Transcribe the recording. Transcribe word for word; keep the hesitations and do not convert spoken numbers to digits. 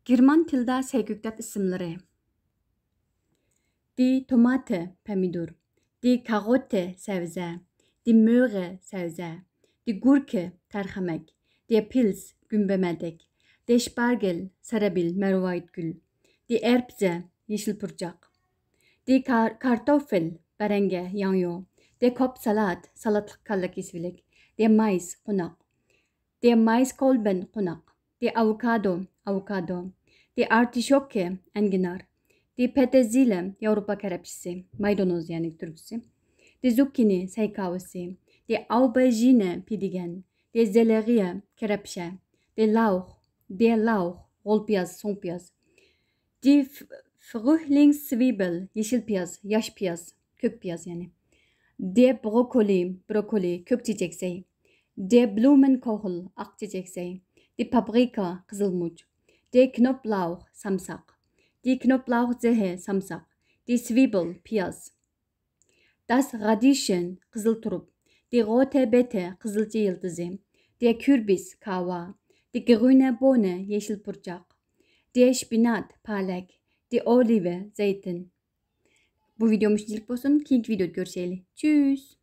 گېرمان تىلىدا سەيكۆكتات ئىسىملىرى. دى توماتە، پەمىدۇر. دى كاغوتە، سەۋزە. دى مۆغە، سەۋزە. دى گۇركە، تەرخەمەك. دى پىلز، گۈمبەمەدەك. دى شپارگېل، سەرەبىل، مەرۋايىت گۈل. دى ئەرپىزە، يېشىل پۇرچاق. دى كار-، كارتوفېل، بەرەڭگە، ياڭيۇ. دى كوپسالات، سالاتلىق كاللە كېسىۋېلىك. دى مايس، قوناق. دى مايسكولبېن، قوناق. دى ئاۋوكادو، ئاۋوكادو. دى ئارتىشوككە، ئەنگىنار. دى پېتېزىلە، ياۋروپا كەرەپچىسى، مايدانوز يەنى تۈركچىسى. دى زۇككىنى، سەي كاۋىسى. دى ئاۋبېرژىنە، پېدىگەن. دى زېلېرىيە، كەرەپشە. دى لاۋخ، دى لاۋخ، غول پىياز، سوڭ پىياز. دى ف-، فغۇھلىڭ سۋىبىل، يېشىل پىياز، ياش پىياز، كۆك پىياز يەنى. دى بروكولى، بروكولى، كۆك چېچەكسەي. دى بلۇمېنكوخل، ئاق چېچەكسەي. دى پاپرىكا، قىزىل مۇچ. دى كنوپلاۋخ، سامساق. دى كنوپلاۋخزېھې، سامساق. دى سۋىبىل، پىياز. داس غادىشېن، قىزىل تۇرۇپ. دى غوتە بېتە، قىزىلچا يىلتىزى. دى كۈربىس، كاۋا. دى گرۇنە بوھنە، يېشىل پۇرچاق. دى شپىنات، پالەك. دى ئولىۋە، زەيتۇن. بۇ ۋىدىيو مۇشۇنچىلىك بولسۇن. كېيىنكى ۋىدىيودا كۆرۈشەيلى. چۈس!